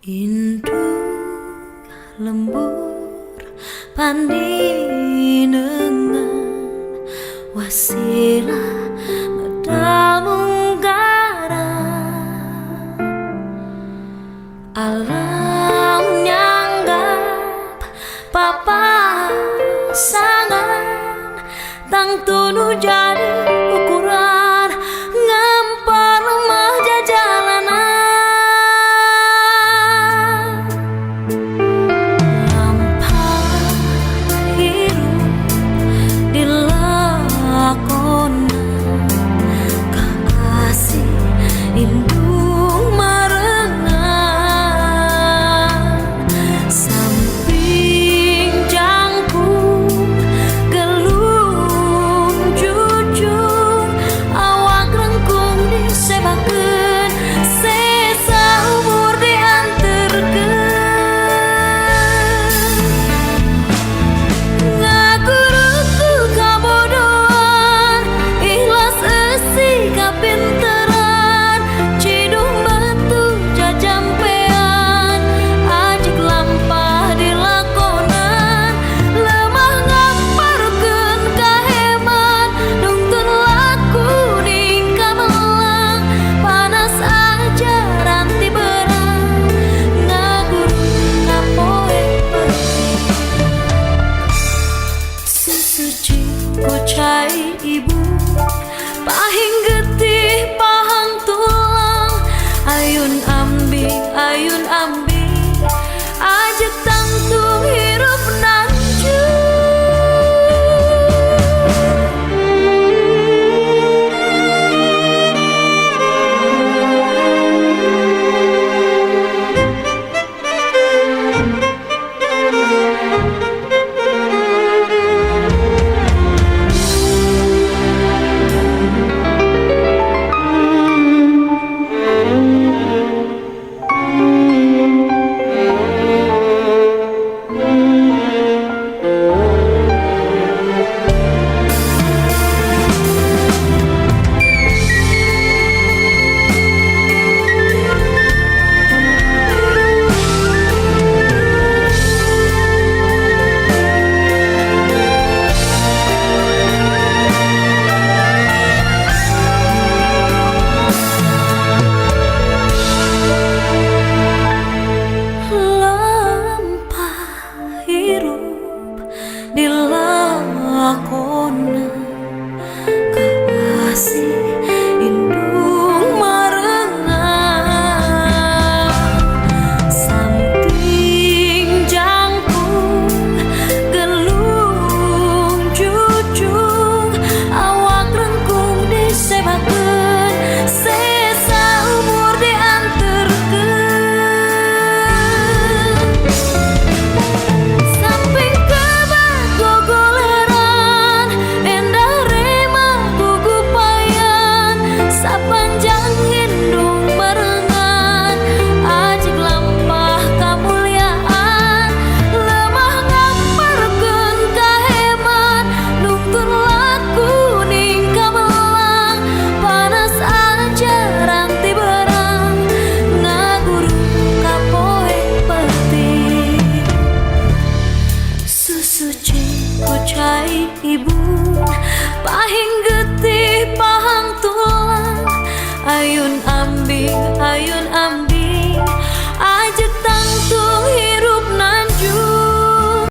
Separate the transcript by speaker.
Speaker 1: Indung lembur pandinengan wasilah medal munggaran alam nyanggap papasangan tangtu nu jadi ukuran ngampar lemah jajalanan lampah hirup dilakonan kaasih indung marengan samping jangkung gelung jujung awak rengkung disebakeun sesa umur dianterkeun ngaguru ku kabodohan ikhlas eusi kapinteran ciduh batu jajampean ajik lampah dilakonan lemah ngamparkeun kaheman nungtun laku ning kamelang panas ajaran ti beurang ngaguru ka poe peuting susu ku cai ibu pahing getih pahang tulang ayun ambing ayun ambing.